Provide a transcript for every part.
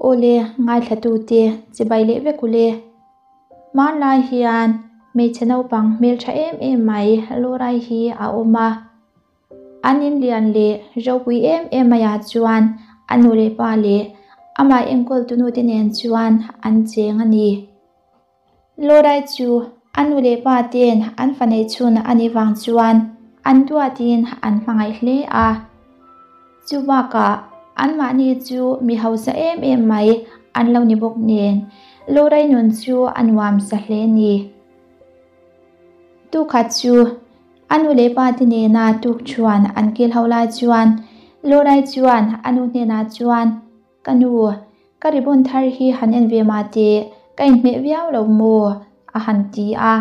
Awle, ngaithlatute chibai leh vek ule. Hmanlai hian hmeichhe naupang hmeltha em em mai Lorai hi a awm a. An in lian leh ropui em em maiah chuan a nu leh pa leh amah enkawltu nute nen chuan an cheng a ni. Lorai chu a nu leh pa ten an fa neih chhun a nih vang chuan an duatin an hmangaih hle a. Chu bakah anmahni chu mi hausa em em mai an lo ni bawk nen Lorai nun chu a nuam sa hle a ni. Tukhat chu a nu leh pa te nena tuk chuan an kil ho lai chuan Lorai chuan a nu hnenah chuan, Ka nu, ka ribbon thar hi han en ve mah teh, ka inhmeh viau lo maw? a han ti a.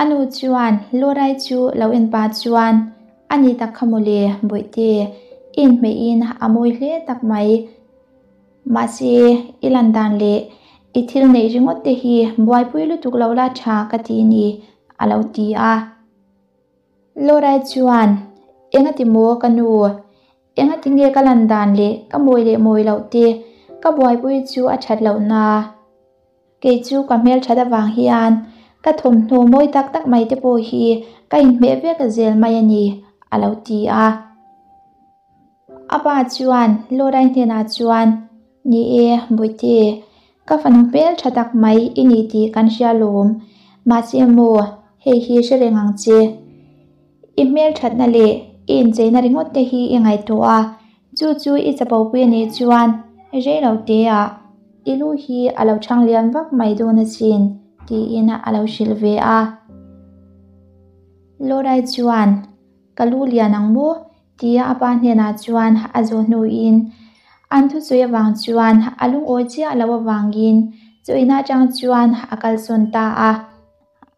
A nu chuan Lorai chu lo en pah chuan, A ni tak kha mawle, Bawihte, i inhmehin a mawi hle tak mai. Mahse, i lan dan leh i thil neih ringawt te hi buaipui lutuk lo la tha ka ti ni, a lo ti a. Lorai chuan, Engati maw ka nu? Engati nge ka lan dan leh ka mawi leh mawi loh te ka buaipui chu a that loh na? Kei chu ka hmelthat avang hian ka thawmhnaw mawi tak tak mai te pawh hi ka inhmeh vek zel mai a ni, a lo ti a. A pa chuan Lorai hnenah chuan, Ni e, Bawihte, ka fanu hmeltha tak mai i ni tih kan hria lawm. Mahse maw, hei hi hre reng ang che. I hmelthatna leh i incheina ringawt te hi i ngaihtuah a, chu chu i chapopui a nih chuan rei lo teah i lu hi a lo chhang lian vak mai dawn asin, tiin a lo hrilh ve a. Lorai chuan, Ka lu lian ang maw? tia a pa hnenah chuan a zawh hnuin an thusawi avang chuan a lungawi chiah loh avangin chu inah atang chuan a kalsawn ta a.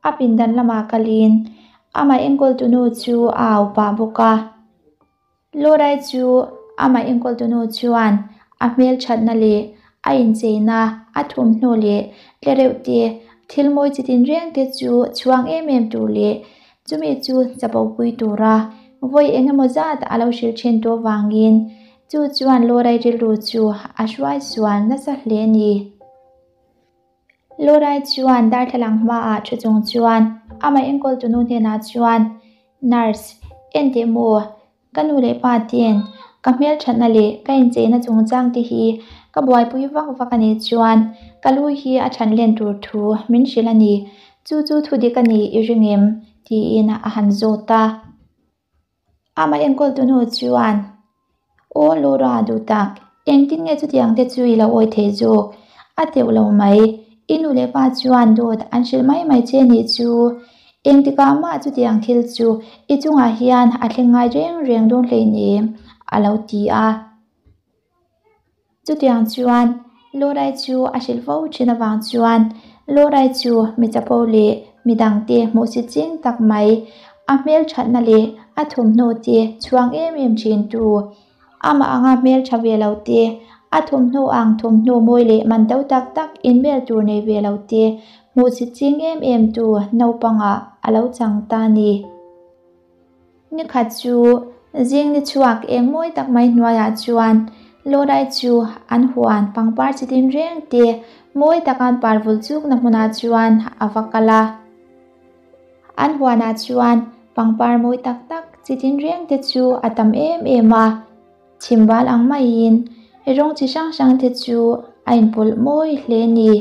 A pindan lamah kalin amah enkawltu nu chu a au pah bawk a. Lorai chu amah enkawltu nu chuan a hmelthatna leh a incheina, a thawmhnaw leh tlereuh te, thil mawi chi tinreng te chu chhuang em em tur leh chumi chu chapopui tura vawi eng emaw zat a lo hrilh thin tawh vangin chu chuan Lorai rilru chu a hruai sual nasa hle a ni. Lorai chuan darthlalang hmaah thu chung chuan amah enkawltu nu hnenah chuan, Nurse, enteh maw? Ka nu leh pa ten ka hmelthatna leh ka incheina chungchang te hi ka buaipui vak vak a nih chuan ka lu hi a than len tur thu min hrilh a ni. Chu chu thu dik a ni i ring em? tiin a han zawt a. Amah enkawltu nu chuan, Aw Laura duh tak, engtin nge chutiang te chu i lo awi thei zawk? A teuh lo mai. I nu leh pa chuan dawt an hrilh mai mai che nih chu. Engtikah mah chutiang thil chu i chungah hian a thleng ngai reng reng dawn hleinem, a lo ti a. Chutiang chuan Lorai chu a hrilh fo thin avang chuan Lorai chu mi chapo leh mi dangte hmuh si ching tak mai, a hmelthatna leh a thawmhnaw te chhuang em em thin tu, amah anga hmeltha ve lo te, a thawmhnaw ang thawmhnaw mawi leh man to tak tak inbel tur nei ve lo te hmuh si ching em em tu naupangah a lo chang ta ni. Nikhat chu zing ni chhuak eng mawi tak mai hnuaiah chuan Lorai chu an huan pangpar chi tin reng te mawi taka an par vul chukna hmunah chuan a va kal a. An huanah chuan pangpar mawi tak tak chi tin reng te chu a tam em em a, chhimbal ang maiin rawng chi hrang hrang te chu a inpawlh mawi hle a ni.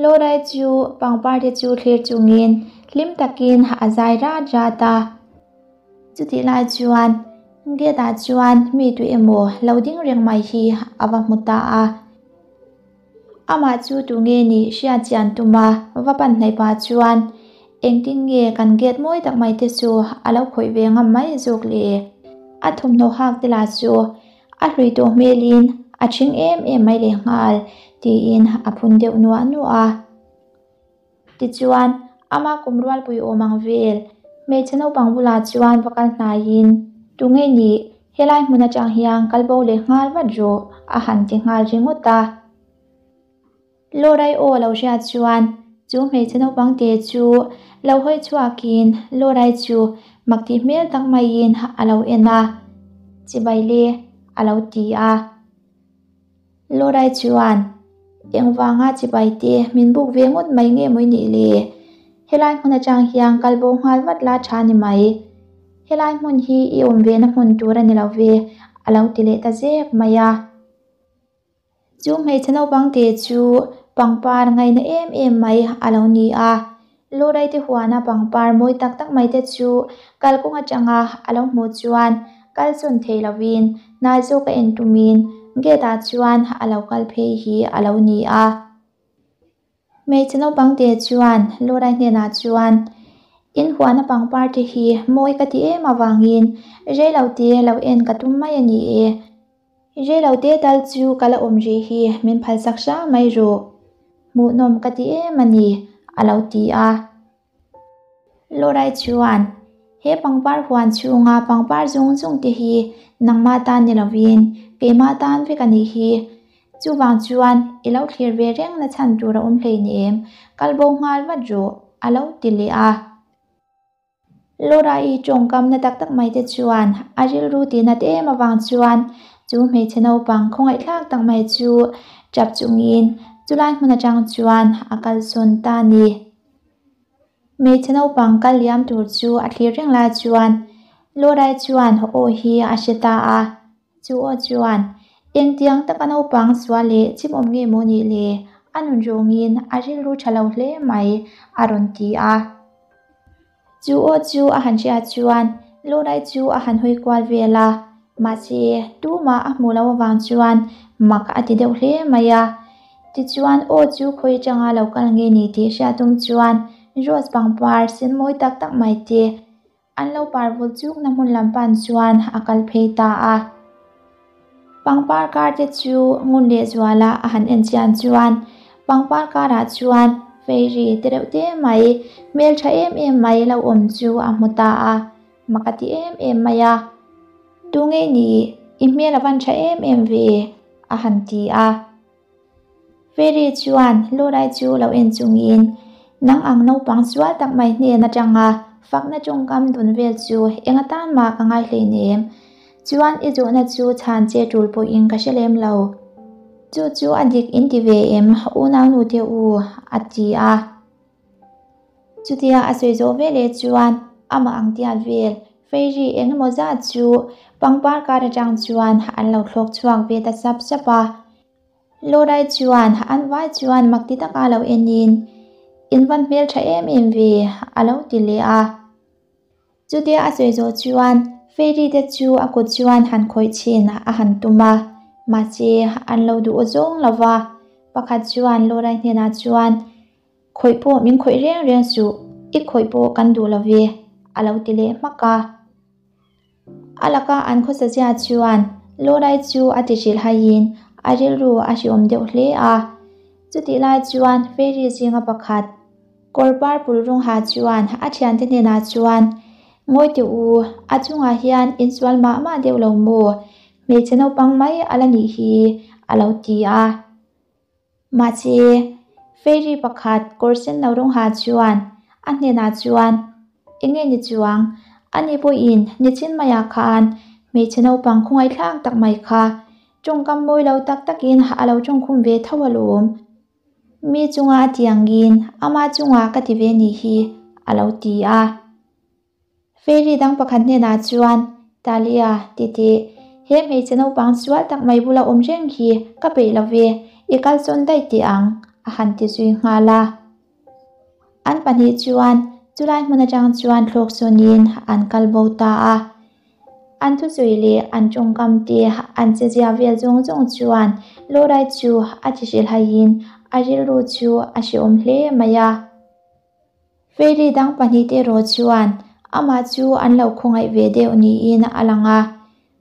Lorai chu pangpar te chu thlir chungin hlim takin a zai rat rat a. Chutih lai chuan gate ah chuan mi tu emaw lo ding reng mai hi a va hmu ta a. Amah chu tu nge nih hriat chian tum a va pan hnaih pah chuan engtin nge kan gate mawi tak mai te chu a lo khawih ve ngam mai zawk le. A thawmhnaw hak te lah chu A hlui tawh hmelin a ṭhing em em mai leh nghal tiin a phun deuh nuah nuah a. Tichuan, ama kum rualpui awm ang vel hmeichhe naupang bulah chuan va kal hnaiin, Tunge nih, helai hmun aṭang hian kal bo leh nghal vat rawh a han ti nghal ringawt a. Lorai aw lo hriat chuan chu hmeichhe naupang te chu lo hawi chhuakin Lorai chu mak tih hmel tak maiin a lo en a, Chibai le a lo ti a. Lorai chuan, Engvanga chibai te min buk ve ngawt mai nge maw i nih le? Helai hmun atang hian kal bo nghal vat la tha ni mai. Helai hmun hi i awm ve na hmun tur a ni lo ve, a lo ti leh ta zek mai a. Chu hmeichhe naupang te chu pangpar ngaina em em mai a lo ni a. Lorai te huana pangpar mawi tak tak mai te chu kalkawng atanga a lo hmuh chuan kal sawn thei lovin hnai zawk a en tumin gate ah chuan a lo kal phei hi a lo ni a. Hmeichhe naupang te chuan Lorai hnenah chuan In huana pangpar te hi mawi ka ti em avangin reilo te lo en ka tum mai a ni e. Reilo te tal chu ka la awm rih hi min phalsak hram mai rawh. Hmuhnawm ka ti em a ni, a lo ti a. Lorai chuan, He pangpar huan chhunga pangpar zung zung te hi nangmah tan ni lovin keimah tan vek a nih hi. Chuvang chuan i lo thlir ve reng na chhan tur a awm hleinem, kal bo nghal vat rawh, a lo ti leh a. Laura-i tawngkamna tak tak mai te chuan a rilru tihna te em avang chuan chu hmeichhe naupang khawngaihthlak tak mai chu tap chungin chulai hmun atang chuan a kalsawn ta a ni. Hmeichhe naupang kal liam tur chu a thlir reng lai chuan Laura-i chuan aw hi a hre ta a, Chu aw chuan, Engtiang taka naupang sual leh chimawm nge maw nih le? A nun rawngin a rilru tha lo hle mai, a rawn ti a. Chu aw chu a han hriat chuan Lorai chu a han hawi kual vel a, mahse tumah a hmuh loh avang chuan mak a ti deuh hle mai a. Tichuan aw chu khawi atanga lo kal nge ni tih hriat tum chuan Rose pangpar sen mawi tak tak mai te, An lo par vul chukna hmun lam pan chuan a kal phei ta a. Pangpar kar te chu ngun leh zuala a han en chian chuan pangpar karah chuan fairy te reuh te mai, hmeltha em em mai lo awm chu a hmu ta a, mak a ti em em mai a. Tunge ni, i hmel a van tha em em ve, a han ti a. Fairy chuan Lorai chu lo en chungin, Nang ang naupang sual tak mai hnen atanga fakna tawngkam dun vel chu eng atan mah ka ngai hleinem. Chuan i zawhna chu chhan che tul pawhin ka hre lem lo. Chu chu a dik in ti ve em unau nu te u? a ti a. Chutia a sawi zawh veleh chuan amah ang tiat vel Fairy eng emaw zat chu pangpar kar atang chuan an lo thlawk chhuak ve ta sap sap a. Lorai chuan an vai chuan mak ti taka lo enin, In van hmel tha em em ve, a lo ti leh a. Chutia a sawi zawh chuan Fairy te chu a kut chuan han khawih chhin a han tum a, mahse an lo duh zawng lo va. Pakhat chuan Lorai hnenah chuan, Khawih pawh min khawih reng reng suh, i khawih pawh kan duh lo ve, a lo ti leh hmak a. A laka an khawsa zia chuan Lorai chu a ti hrilh haiin a rilru a hriawm deuh hle a. Chutih lai chuan Fairy zinga pakhat, kawr par pul rawng ha chuan a thiante hnenah chuan, Ngawi teh u, a chungah hian insual mah mah deuh lo maw? Hmeichhe naupang mai a la nih hi, a lo ti a. Mahse, fairy pakhat kawr sen lo rawng ha chuan a hnenah chuan, Enge ni chuang? Ani pawhin nichin maiah khan hmeichhe naupang khawngaihthlak tak mai kha tawngkam mawi lo tak takin a lo tawngkhum ve tho alawm. Mi chunga a tiangin ama chungah ka ti ve nih hi, a lo ti a. Fairy dang pakhat hnenah chuan, Talia, ti teh, he hmeichhe naupang sual tak mai bula awm reng hi ka peih lo ve, i kalsawn daih teh ang, a han ti zui nghal a. An pahnih chuan chulai hmun atang chuan thlawk sawnin an kal bo ta a. An thusawi leh an tawngkam te an chezia vel zawng zawng chuan Lorai chu a ti hrilhaiin a rilru chu a hrehawm hle mai a. Fairy dang pahnihte erawh chuan amah chu an lo khawngaih ve deuh niin a lang a.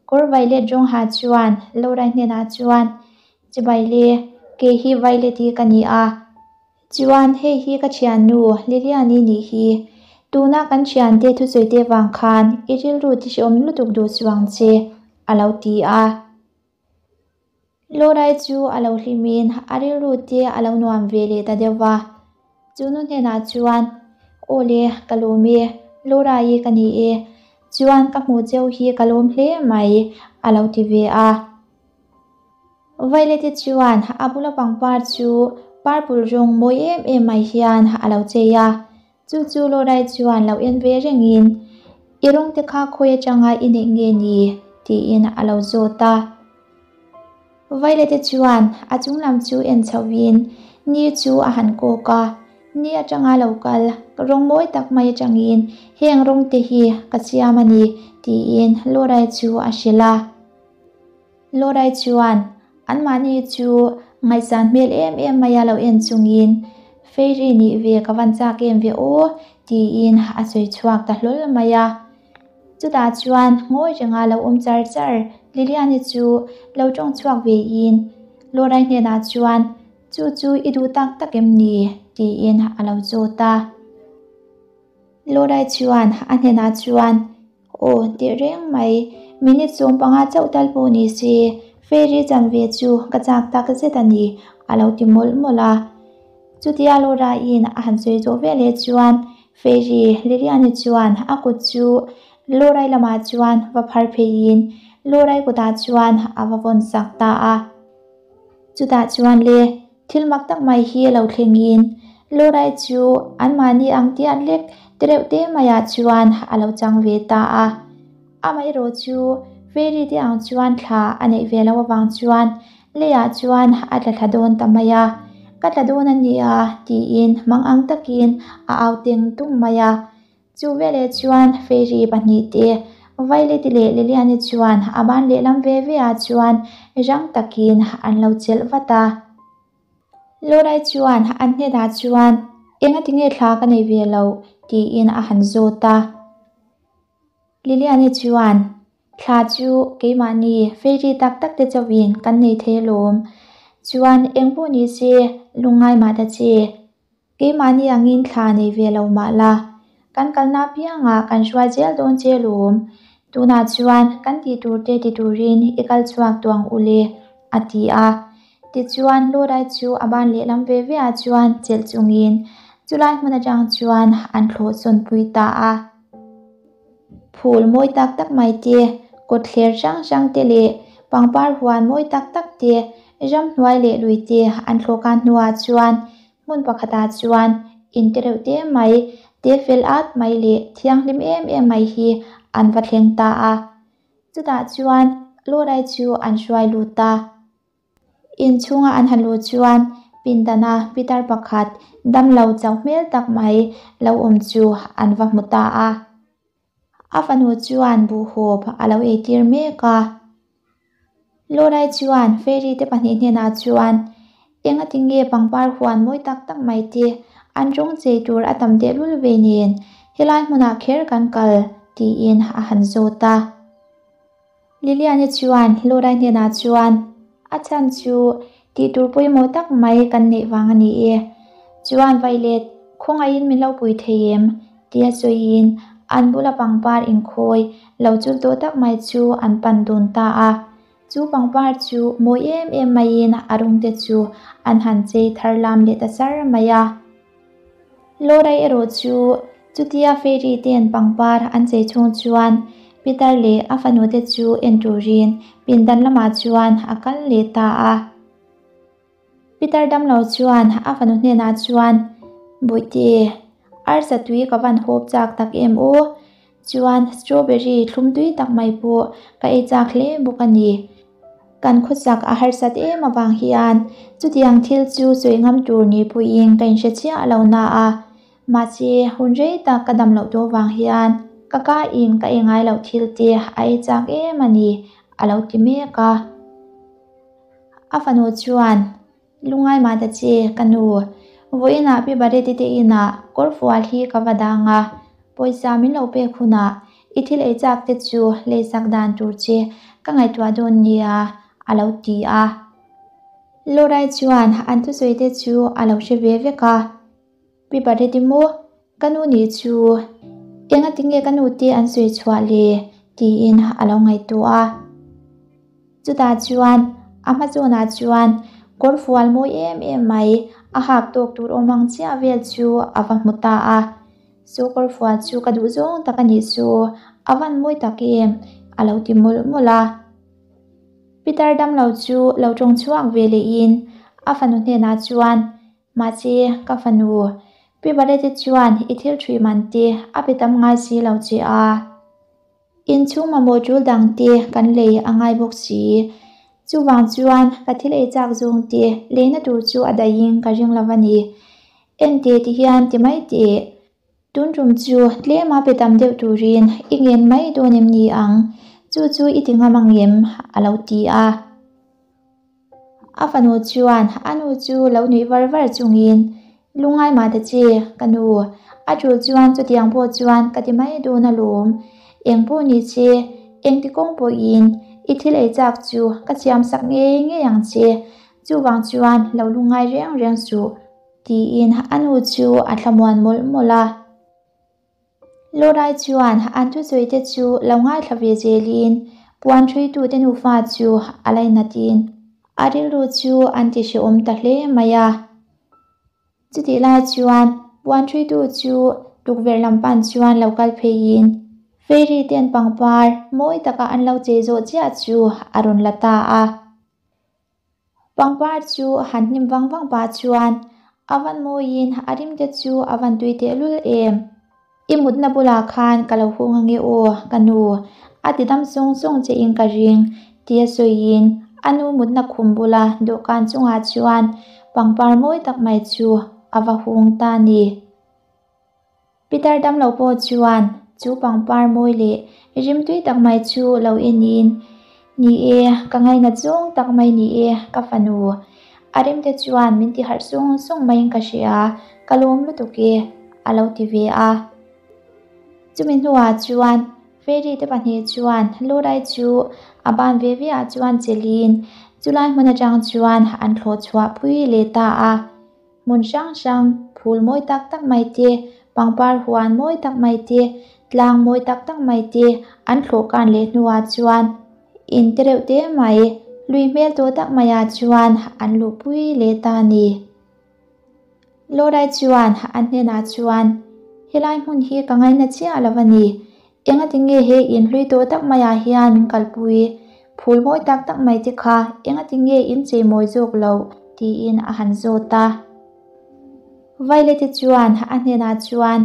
Kawr Violet rawng ha chuan Laura hnenah chuan, Chibai le, kei hi Violet-i ka ni a. Chuan hei hi ka thiannu Lilian-i nih hi. Tuna kan thiante thusawi te vang khan i rilru tihrehawm lutuk duh suang che, a lo ti a. Lorai chu a lo hlimin a rilru te a lo nuam ve leh ta deuh va. Chu nu hnenah chuan, Aw le, ka lawm e, Lorai ka ni e, chuan ka hmuh cheu hi ka lawm hle mai, a lo ti ve a. Violet-i chuan a bula pangpar chu purple rawng mawi em em mai hian a lo chei a, chu chu Laura-i chuan lo en ve rengin, I rawng te kha khawi atanga i neih nge ni? tiin a lo zawt a. Violet-i chuan a chung lam chu en chhohin ni chu a han kawk a, Ni atanga lo kal, rawng mawi tak mai atangin heng rawng te hi ka siam a ni, tiin Laura-i chu a hrilh a. Laura-i chuan anmahni chu ngaihsan hmel em em maia lo en chungin, Fairy nih ve ka van chak em ve aw, tiin a sawi chhuak ta hlawl mai a. Chutah chuan ngawi renga lo awm char char Liliani chu lo tawng chhuak vein Laura-i hnenah chuan, Chu chu i duh tak tak em ni? tiin a lo zawt a. Laura chuan a hnenah chuan, Aw, tih reng mai, minute 15 chauh tal pawh ni se, fairy chan ve chu ka chak tak zet a ni, a lo ti mawlh mawlh a. Chutia Laura-in a han sawi zawh veleh chuan fairy Liliani chuan a kut chu Laura-i lamah chuan va phar pheiin Laura-i kutah chuan a va vawn sak ta a. Chutah chuan le, thil mak tak mai hi lo thlengin Laura-i chu anmahni ang tiat lek te reuh te maiah chuan a lo chang ve ta a. Amaherawh chu Fairy te ang chuan thla a neih ve loh avang chuan leiah chuan a tla thla dawn ta mai a. Ka tla dawn a nia tiin mang ang takin a au teng tung mai a. Chu veleh chuan Fairy pahnihte, Violet-i leh Lilian-i chuan a ban lehlam ve ve ah chuan rang takin an lo chelh vat a. Laura-i chuan an hnenah chuan, Engati nge thla ka nei ve loh? tiin a han zawt a. Lilian-i chuan, Thla chu keimahni fairy tak tak te chauhin kan nei thei alawm. Chuan eng pawh ni se lungngai mah ta che. Keimahni angin thla nei ve lo mah la, kan kalna apiangah kan hruai zel dawn che lawm. Tunah chuan kan tih tur te ti turin i kal chhuak tawh ang u le, a ti a. Tichuan, Lodai chu a ban lehlam ve ve ah chuan chelh chungin chulai hmun atang chuan an thlawh sawnpui ta a. Phul mawi tak tak mai te, kawtthler hrang hrang te leh pangpar huan mawi tak tak te, ramhnuai leh lui te an thlawhkan hnuah chuan Hmun pakhatah chuan in te reuh te mai, te fel at mai leh thianghlim em em mai hi an va thleng ta a. Chutah chuan Lawrai chu an hruai lut ta. Inchhunga an han luh chuan pindana pitar pakhat damlo chauh hmel tak mai lo awm chu an va hmu ta a. A fanu chuan buhhawp a lo eitir mek a. Lawrai chuan fairy te pahnih hnenah chuan, Engati nge pangpar huan mawi tak tak mai te an rawng chei tur a tam tehlul ve nen helai hmunah kher kan kal? tiin a han zawt a. Liliana chuan Laura hnenah chuan, A chhan chu tih tur pawimawh tak mai kan neih vang a ni e. Chuan Violet, khawngaihin min lo pui thei em? tia sawiin an bula pangpar inkhawi lo chul tawh tak mai chu an pan dun ta a. Chu pangpar chu mawi em em maiin a rawngte chu an han chei thar lam leh ta sar mai a. Laura erawh chu chutia fairy ten pangpar an chei chhung chuan Peter leh a fanu te chu en turin pindan lamah chuan a kal leh ta a. Peter damlo chuan a fanu hnenah chuan, Bawihte, arsa tui ka van hawp chak tak em aw? Chuan strawberry thlum tui tak mai pawh ka ei chak hle bawk a ni. Kan khawsak a harsat em avang hian chutiang thil chu sawi ngam tur ni pawhin ka inhre chiah lo na a, mahse hun rei tak ka dam loh tawh vang hian ka ka in ka ei ngai loh thil te a ei chak em a ni, a lo ti mek a. A fanu chuan. Lungai mah ta che, ka nu. Vawiinah Pi Bareti te inah kawrfual hi ka va dang a, pawisa min lo pek hunah i thil ei chak te chu leisak dan tur che ka ngaihtuah dawn nia, a lo ti a. Lorai chuan an thusawi te chu a lo hre ve vek a. Pi Bareti maw? Ka nu nih chu engati nge ka nu te an sawi chhuah le? tiin a lo ngaihtuah a. Chutah chuan a hma zawnah chuan kawr fual mawi em em mai a hak tawk tur awm ang chiah vel chu a va hmu ta a. Chu kawr fual chu ka duh zawng tak a nih chu, a van mawi tak em? a lo ti mawlh mawlh a. Pitar damlo chu lo tawng chhuak ve lehin a fanu hnenah chuan, Mahse, ka fanu, Pi Barrett-i chuan i thil ṭhui man te a pe tam ngai si lo che a. Inchhung mamawh ṭul dang te kan lei a ngai bawk si. Chuvang chuan ka thil ei chak zawng te leina tur chu a daihin ka ring lo a ni. Enteh ti hian ti mai teh. Tun tum chu tlema pe tam deuh turin i ngen mai dawn em ni ang? Chu chu i ti ngam ang em? a lo ti a. A fanu chuan a nu chu lo nuih var var chungin, Lungngai mah ta che, ka nu. A tul chuan chutiang pawh chuan ka ti mai dawn alawm. Eng pawh ni che, engti kawng pawhin i thil ei chak chu ka siamsak ngei ngei ang che. Chuvang chuan lo lungngai reng reng suh. Tiin a nu chu a thlamuan mawlh mawlh a. Lorai chuan an thusawi te chu lo ngaithla ve zelin puan ṭhuitute nufa chu a lainatin a rilru chu an ti hrehawm ta hle mai a. Chutih lai chuan puan ṭhuitu chu tukverh lam pan chuan lo kal pheiin Fairy ten pangpar mawi taka an lo chei zawh chiah chu a rawn la ta a. Pangpar chu han hnim vang vang pah chuan a van mawiin a rim te chu a van tui tehlul em. I mutna bulah khan ka lo hung ange aw ka nu, a ti dam sawng sawng che in ka ring tia sawiin a nu mutna khum bula dawhkan chungah chuan pangpar mawi tak mai chu a va hung ta ni. Pitar damlo pawh chuan chu pangpar mawi leh rimtui tak mai chu lo enin, Ni e, ka ngainat zawng tak mai ni e, ka fanu. A rimte chuan min ti harh sung sung maiin ka hria, ka lawm lutuk e, a lo ti ve a. Chumi hnuah chuan Fairy te pahnih chuan Lorai chu a ban ve ve ah chuan chelhin chulai hmun atang chuan an thlawh chhuah pui leh ta a. Hmun hrang hrang, phul mawi tak tak mai te, pangpar huan mawi tak mai te, tlang mawi tak tak mai te an thlawh kan leh hnuah chuan in te reuh te mai, lui hmel tawh tak maiah chuan an luhpui leh ta a ni. Lorai chuan an hnenah chuan, Helai hmun hi ka ngaina chiah lo a ni. Engati nge he in hlui tawh tak maiah hian min kalpui? Phul mawi tak tak mai te kha engati nge in chei mawi zawk loh? tiin a han zawt a. Vailete chuan a hnenah chuan,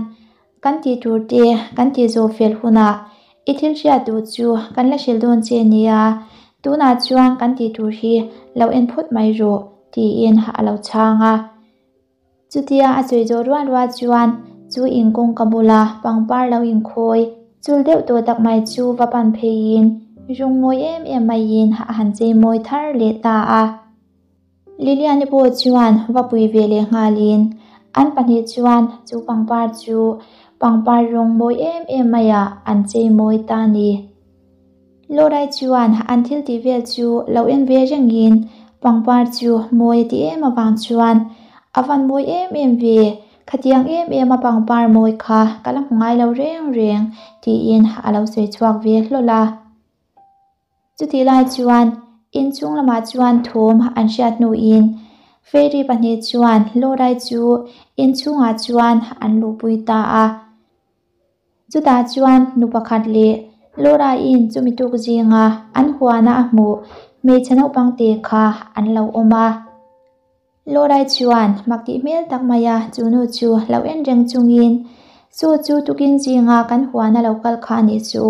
Kan tih tur te kan tih zawh fel hunah i thil hriat duh chu kan la hrilh dawn che nia, tunah chuan kan tih tur hi lo en phawt mai rawh, tiin a lo chhang a. Chutia a sawi zawh rual rual chuan chu in kawngka bula pangpar lo inkhawi chul deuh tawh tak mai chu va pan pheiin rawng mawi em em maiin a han chei mawi thar leh ta a. Liliani pawh chuan va pui ve leh nghalin an pahnih chuan chu pangpar chu pangpar rawng mawi em em maiah an chei mawi ta a ni. Lorai chuan an thil tih vel chu lo en ve rengin pangpar chu mawi a ti em avang chuan a van mawi em em ve, khatiang em em a pangpar mawi kha ka la hmu ngai lo reng reng tiin a lo sawi chhuak ve hlawl a. Chutih lai chuan inchhung lamah chuan thawm an hriat hnuin Fairy pahnih chuan Lorai chu inchhungah chuan an luhpui ta a. Chutah chuan nu pakhat leh Laura-in chumi tuk zinga an huana a hmuh hmeichhe naupang te kha an lo awm a. Laura-i chuan mak tih hmel tak maia chu nu chu lo en reng chungin, Chu chu tukin zinga kan huana lo kal kha a nih chu,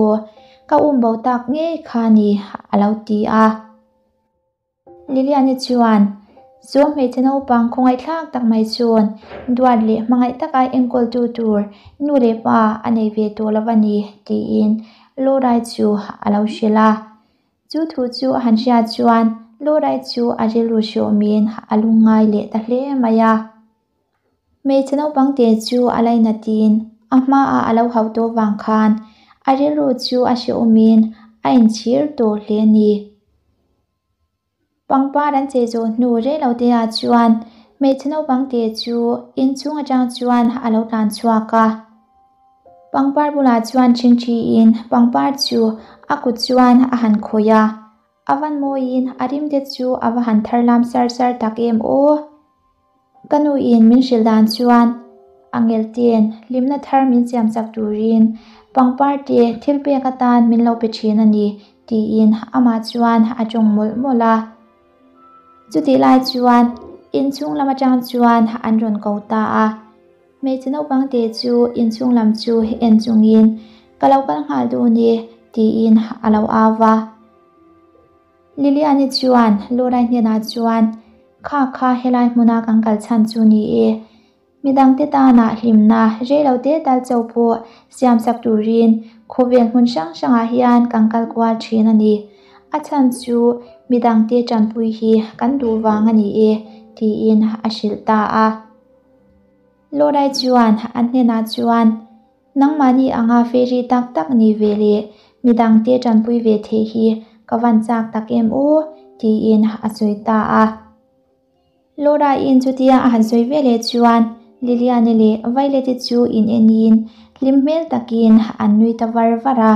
ka um bo tak ngei kha a ni, a lo ti a. Liliani chuan, Chu hmeichhe naupang khawngaihthlak tak mai chuan duat leh hmangaih taka enkawltu tur nu leh pa a nei ve tawh lo a ni, tiin Lorai chu a lo hrilh a. Chu thu chu a han hriat chuan Lorai chu a rilru hriawmin a lungngai leh ta hle mai a. Hmeichhe naupang te chu a lainatin a hmaah a lo hauh tawh vang khan a rilru chu a hrehawmin a inchhir tawh hle a ni. Pangpar an chei zawh hnu rei lo te ah chuan hmeichhe naupang te chu inchhung atang chuan a lo tlan chhuak a. Pangpar bulah chuan ṭhingṭhiin pangpar chu a kut chuan a han khawih a, a van mawiin a rim te chu a va han thar lam sar sar tak em aw. Ka nu in min hrilh dan chuan a ngelten hlimna thar min siam chak turin pangpar te thil pek atan min lo pe thin a ni tiin amah chuan a tawng mawlh mawlh a. Chutih lai chuan inchhung lam atang chuan an rawn ko ta a. Hmeichhe naupang te chu inchhung lam chu en chungin, Ka lo kal nghal dawn e, tiin a lo au va. Liliani chuan Laura hnenah chuan, Kha kha helai hmuna kan kal chhan chu ni e. Midangte tana hlimna reilote tal cho pawh siamsak turin khawvel hmun hrang hrangah hian kan kal kual thin a ni. A chhan chu midangte tanpui hi kan duh vang a ni e, tiin a hrilh ta a. Laura chuan an hnenah chuan, Nangmahni anga fairy tak tak ni ve leh midangte tanpui ve theih hi ka van chak tak em aw, tiin a sawi ta a. Laura-in chutia a han sawi ve leh chuan Liliane leh Violet-i chu in enin hlim hmel takin an nui ta var var a.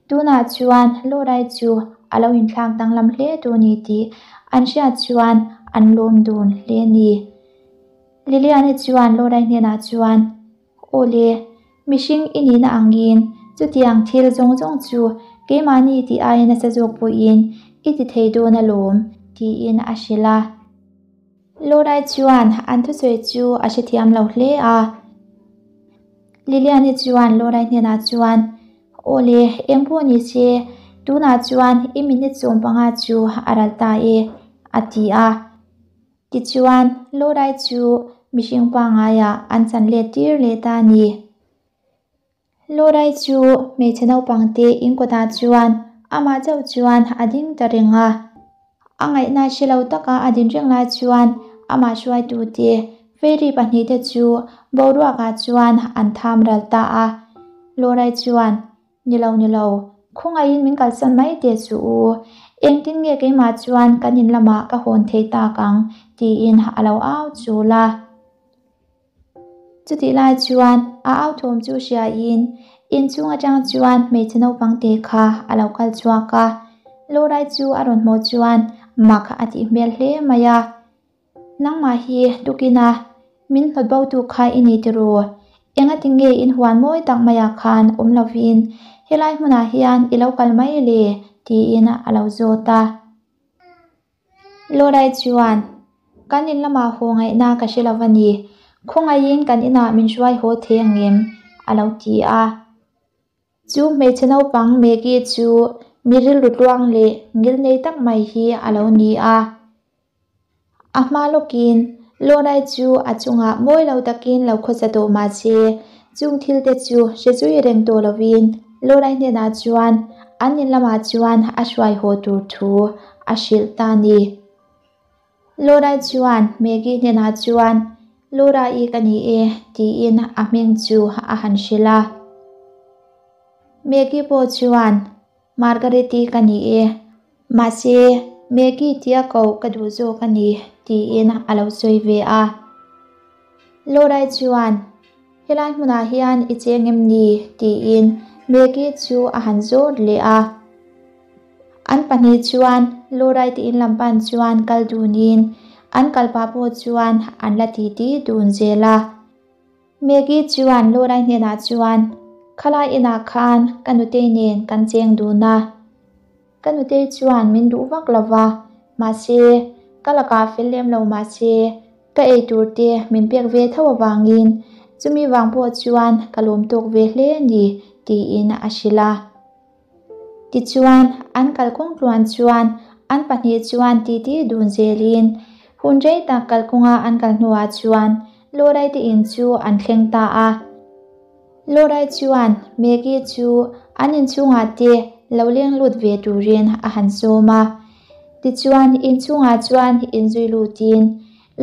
Tunah chuan Laura-i chu a lo inthlak danglam hle tur ni tih an hriat chuan an lawm dun hle a ni. Liliane chuan Laura-i hnenah chuan, Aw le, mihring i nihna angin chutiang thil zawng zawng chu keimahni tih aia nasa zawk pawhin i ti thei dawn alawm, tiin a hrilh a. Laura-i chuan an thusawi chu a hrethiam lo hle a. Liliane chuan Laura-i hnenah chuan, Aw le, eng pawh ni se, tunah chuan i minute 15 chu a ral ta e, a ti a. Tichuan, Laura-i chu mihring pangaiah an chan let tir leh ta a ni. Laura-i chu hmeichhe naupangte in kawtah chuan amah chauh chuan a ding ta reng a. A ngaihna hre lo taka a din reng lai chuan amah hruaitute fairy pahnihte chu boruakah chuan an tham ral ta a. Laura-i chuan, Ni lo, ni lo, khawngaihin min kalsan mai teh suh u. Engtin nge keimah chuan kan in lamah ka hawn thei tak ang? tiin a lo au chul a. Chutih lai chuan a au thawm chu hriain inchhung atang chuan hmeichhe naupang te kha a lo kal chhuak a. Laura-i chu a rawn hmuh chuan mak a tih hmel hle mai a. Nangmah hi tukina min hnawt bo tu kha i ni tiraw? Engati nge in huan mawi tak maiah khan awm lovin helai hmunah hian i lo kal mai le? tiin a lo zawt a. Laura-i chuan, Kan in lamah haw ngaihna ka hre lo a ni. Khawngaihin kan inah min hruai haw thei ang em? a lo ti a. Chu hmeichhe naupang Maggie chu mi rilru tluang leh ngilnei tak mai hi a lo ni a. A hma lawkin Laura-i chu a chungah mawi lo takin lo khawsa tawh mah se, chung thil te chu hre zui reng tawh lovin Laura-i hnenah chuan an in lamah chuan a hruai haw tur thu a hrilh ta a ni. Laura-i chuan Maggie hnenah chuan, Laura-i ka ni e, tiin a hming chu a han hrilh a. Maggie pawh chuan, Margaret-i ka ni e, mahse Maggie tia koh ka duh zawk a ni, tiin a lo sawi ve a. Laura-i chuan, Helai hmunah hian i cheng em ni? tiin Maggie chu a han zawt leh a. An pahnih chuan Laura-i te in lam pan chuan kal dunin an kal pah pawh chuan an la titi dun zel a. Maggie chuan Laura-i hnenah chuan, Khalai inah khan ka nutei nen kan cheng dun a. Ka nutei chuan min duh vak lo va, mahse, ka lakah fel lem lo mahse, ka ei tur te min pek ve tho avangin chumi vang pawh chuan ka lawm tawk ve hle a ni, tiin a hrilh a. Tichuan, an kalkawng tluan chuan an pahnih chuan titi dun zelin hun rei tak kalkawnga an kal hnuah chuan Laura-i te in chu an thleng ta a. Laura-i chuan Maggie chu an inchhungah te lo leng lut ve turin a han sawm a. Tichuan, inchhungah chuan inzui lutin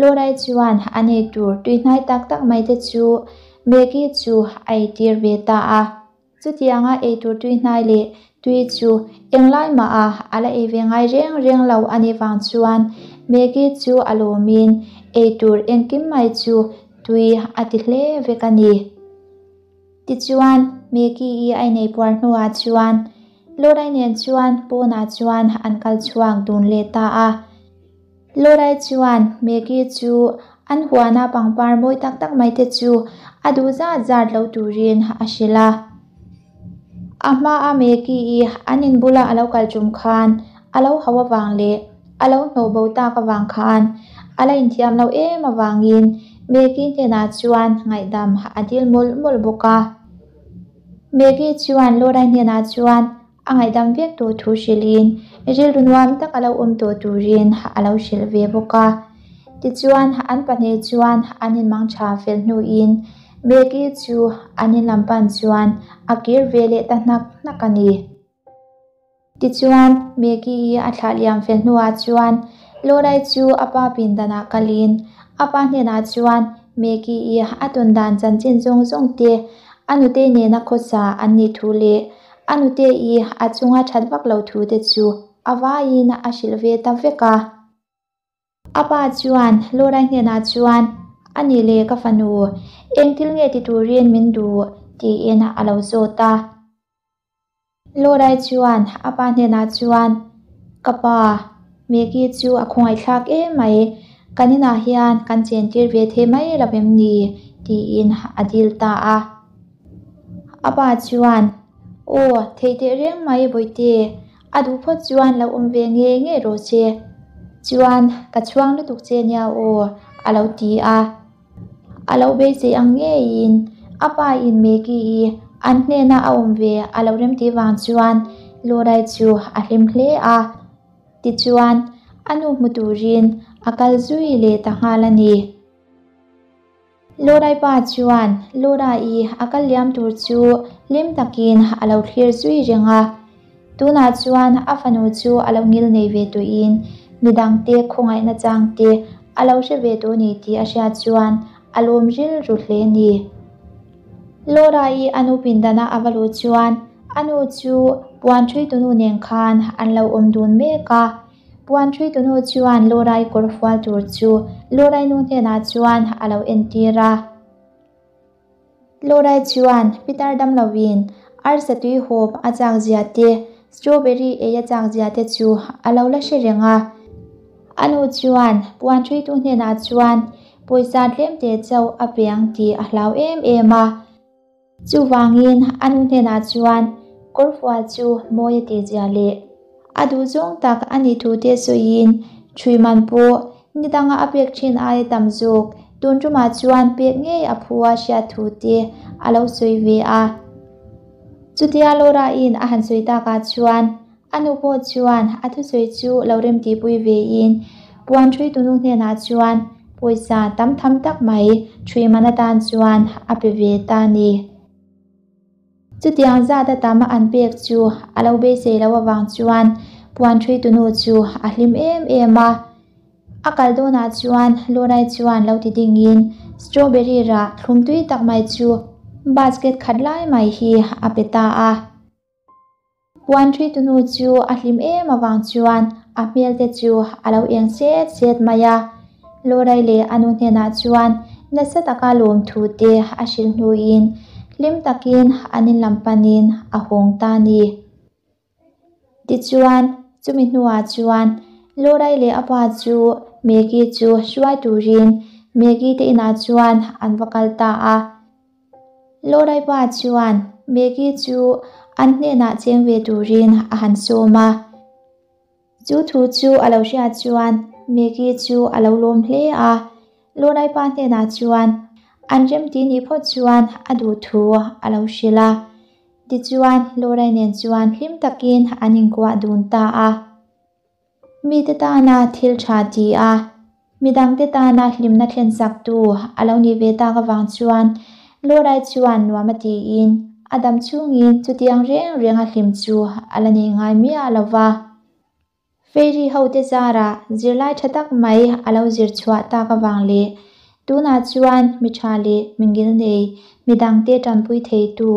Laura-i chuan an ei tur tuihnai tak tak mai te chu Maggie chu a eitir ve ta a. Chutianga eitur tui hnai leh tui chu englai mah a a la ei ve ngai reng reng lo a nih vang chuan Maggie chu a lawmin eitur engkim mai chu tui a ti hle vek a ni. Tichuan, Maggie-i a inei puar hnuah chuan Laura-i nen chuan pawnah chuan an kal chhuak dun leh ta a. Laura-i chuan Maggie chu an huana pangpar mawi tak tak mai te chu a duh zat zat lo turin a hrilh a. A hma a Meki-i an in bula a lo kal tum khan a lo hauh avang leh a lo hnawh bo tak avang khan a la inthiam lo em avangin Meki hnenah chuan ngaihdam a dil mawlh mawlh bawk a. Meki chuan Laura-i hnenah chuan a ngaihdam vek tawh thu hrilhin rilru nuam tak a lo awm tawh turin a lo hrilh ve bawk a. Tichuan an pahnih chuan an inmang tha fel hnuin Maggie chu an in lam pan chuan a kir ve leh ta hnak hnak a ni. Tichuan Maggie-i a thlah liam fel hnuah chuan Lawrai chu a pa pindanah kalin a pa hnenah chuan Maggie-i a tawn dan chanchin zawng zawng te a nutei nena khawsa an nih thu leh a nutei a chunga that vak lo thu te chu a vaiin a hrilh ve ta vek a. A pa chuan Laura hnenah chuan, A nih leh ka fanu, eng thil nge ti turin min duh? tiin a lo zawt a. Laura chuan a pa hnenah chuan, Ka pa, Maggie chu a khawngaihthlak em mai, kan inah hian kan chentir ve thei mai lo em ni? tiin a dil ta a. A pa chuan, Aw, thei teh reng mai Bawihte, a duh phawt chuan lo awm ve ngei ngei rawh che. Chuan, ka chhuang lutuk che nia aw, a lo ti a. A lo beisei ang ngeiin a pa in Maggie-i an hnena a awm ve a lo remtih vang chuan Laura-i chu a hlim hle a. Tichuan, a nu hmu turin a kal zui leh ta nghal a ni. Lorai pa chuan Laura-i a kal liam tur chu hlim takin a lo thlir zui reng a. Tunah chuan a fanu chu a lo ngil nei ve tawhin midangte khawngaihna changte a lo hre ve tawh ni tih a hriat chuan a lawm rilru hle ni. Laura-i a nu pindana a va luh chuan a nu chu puan ṭhui tunu nen khan an lo awm dun mek a. Puan ṭhuitu nu chuan Lorai kawr fual tur chu Lorai nu hnenah chuan a lo entir a. Lorai chuan Pitar damloin arsa tui hawp a chak zia te, strawberry ei a chak zia te chu a lo la hre reng a. A nu chuan puan ṭhuitu hnenah chuan pawisa tlemte chauh a pe ang tih a hlau em em a. Chuvangin a nu hnenah chuan kawrfual chu mawi a tih zia leh a duhzawng tak a nih thu te sawiin ṭhui man pawh ni danga a pek ṭhin aia tam zawk tun ṭumah chuan pek ngei a phu a hriat thu te a lo sawi ve a. Chutia Laura-in a han sawi takah chuan A nu pawh chuan a thusawi chu lo remtihpui vein puan ṭhuitunu hnenah chuan pawisa tam tham tak mai ṭhui man atan chuan a pe ve ta a ni. Chutiang zat a tam an pek chu a lo beisei loh avang chuan puan ṭhuitunu chu a hlim em em a. A kal dawnah chuan Lorai chuan lo ti dingin strawberry rah thlum tui tak mai chu basket khat lai mai hi a pe ta a. Puan ṭhuitunu chu a hlim em avang chuan a hmel te chu a lo eng set set mai a. Lorai leh a nu hnenah chuan nasa taka lawmthu te a hrilh hnuin hlim takin an in lam panin a hawng ta a ni. Tichuan, chumi hnuah chuan Lorai leh a pa chu Maggie chu hruai turin Maggie te inah chuan an va kal ta a. Lorai pa chuan Maggie chu an hnenah cheng ve turin a han sawm a. Chu thu chu a lo hriat chuan Maggie chu a lo lawm hle a. Lorai pa hnenah chuan an remti nih phawt chuan a duh thu a lo hrilh a. Tichuan Lorai nen chuan hlim takin an inkuah dun ta a. Mite tana thil tha ti a, midangte tana hlimna thlensaktu a lo nih ve tak avang chuan Lorai chuan nuam a tiin a dam chhungin chutiang reng renga hlim chu a la nei ngai miah lo va. Fairy hote zarah zirlai tha tak mai a lo zir chhuah tak avang leh tunah chuan mi tha leh mi ngilnei midangte tanpui theitu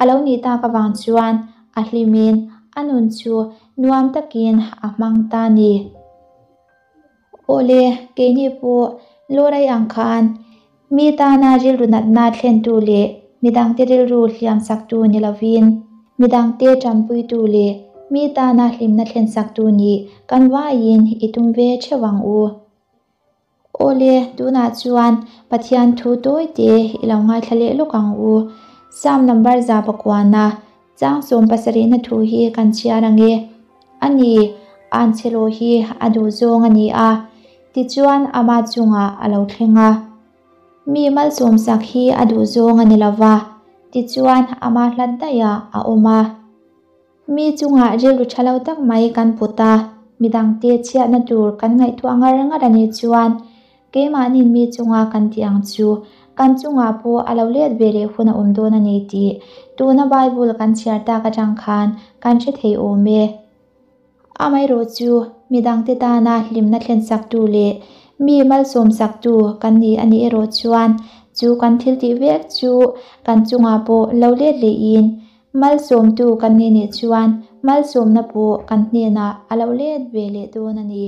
a lo nih tak avang chuan a hlimin a nun chu nuam takin a hmang ta ni. Awle, keini pawh Lorai ang khan mi tana rilru natna thlentu leh midangte rilru hliamsaktu ni lovin, midangte tanpuitu leh mi tana hlimna thlensaktu nih kan vaiin i tum ve theuh ang u. Awle, tunah chuan Pathian thu tawi te i lo ngaithla leh lawk ang u. Psalm number 109. Chang sawmpasarihna thu hi kan chhiar ang e. A ni, Anchhelo hi a duhzawng a ni a, tichuan ama chungah a lo thleng a. Mi malsawmsak hi a duhzawng a ni lo va, tichuan ama hlat daihah a awm a. Mi chungah rilru tha lo tak mai kan put a, midangte chhiatna tur kan ngaihtuah ngar ngar a nih chuan keimahnin mi chunga kan tih ang chu kan chungah pawh a lo let ve leh hun a awm dawn a ni tih tuna Bible kan chhiar tak atang khan kan hre thei awm e. Amaherawh chu midangte tana hlimna thlensaktu leh mi malsawmsaktu kan ni a nih erawh chuan chu kan thil tih vek chu kan chungah pawh lo let lehin Malsawmtu kan ni nih chuan malsawmna pawh kan hnenah a lo let ve leh dawn a ni.